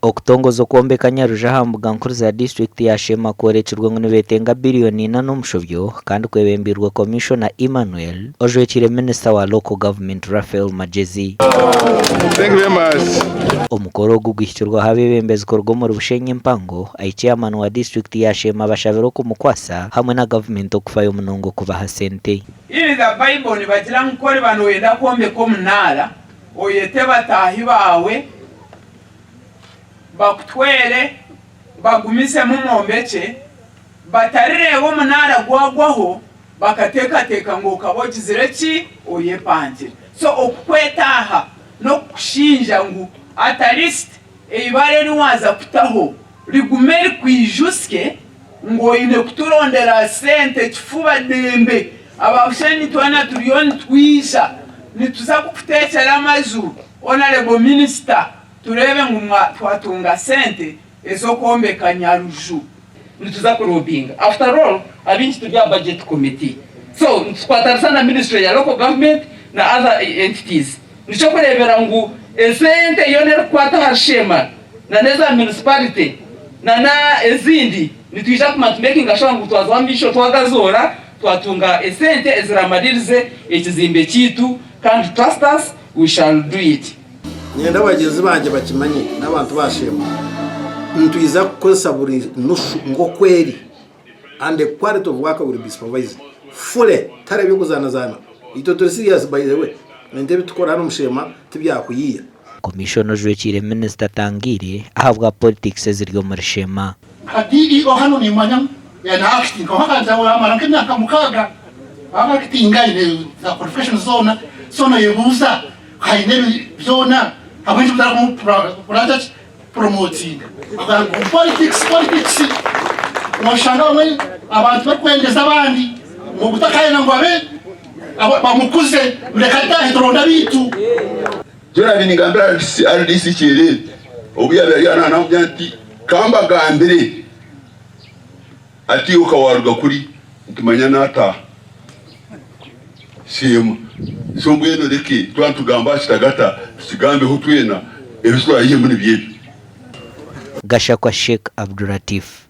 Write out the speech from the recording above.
Okutongoza okwombeka Nyaruju aha mbuga nkuru za disiturikiti ya Sheema kworekirwe ngu nibetenga biriyoni ina n'omushobyo kandi kwebembeirwe Komishona Emmanuel ojwekiire Minisita wa Local Government Raphael Magyezi. Omukoro ogu guhikirweho abeebembezi kuruga omuri Bushenyi empango ahi Chairman wa disiturikiti ya Sheema abashabire okumukwasa hamwe na gavumenti okufayo munonga okubaha sente. In the Bible nibagira ngu ku oriba noyenda kwombeka omunaara, oyete bataahi baawe bakutwere bagumizemu mwombekye, batarireeba omunaara gwagwaho bakateekateeka ngu okaba ogizire ki? Oyepangire. So okukweta aha n'okukushinja ngu at least eibare eri waaza kutaho rigume rikwijutsye ngu oine kuturondera sente kifuba dembe. Aba Bushenyi twena turiyo nitwija nituza kukuteekyera amaju Honourable Minister tureebe ngu twatunga sente ez'okwombeka Nyaruju. Nituza ku lobbyinga after all abaingi turi aha budget committee so nitukwatanisa na ministry ya local government na other entities nikyo kureebera ngu esente yoona erikukwata ahari Sheema na n'eza municipality na na ezindi nitwija kuguma tu makinga sure ngu twaza omu maisho twagazoora twatunga esente eziramaririze ekizimbe kyaitu kandi trust us we shall do it. Niinyenda bagyenzi bangye bakimanye n'abantu ba Sheema, nitwija kukozesa buri nushu nk'oku eri and the quality of work will be supervised fully tihariho eby'okuzaanazaana. Itwe turi serious by the way, ebintu ebi turikukora hanu omu Sheema tibyakuyiiya. Komishona ojwekiire minisita Tangiire ahabwa politics eziri omuri Sheema. Nka DEO hanu nimanya na acting kwonka akaba yamara nk'emyaka mukaaga actinga aine za qualifications zoona so noyebuuza aine ebi byona ahabw'enki mutari promotinga politics politics noshanga abamwe abantu barikwendeza abandi ngu ogu takayenda ngu abe bamukuze reka ataahe turonde abaitu. Kyona ningambira RDC Kyerere obu yaabaire ari aha naamubwira nti kambagambire ati iwe waruga kuri nitumanya naataaha Sheema so mbwenu reke twaba nitugamba aha kitagata tukigambeho twena ebi turaihemu nibyo ebi. Gashakwa Sheikh Abdulatif.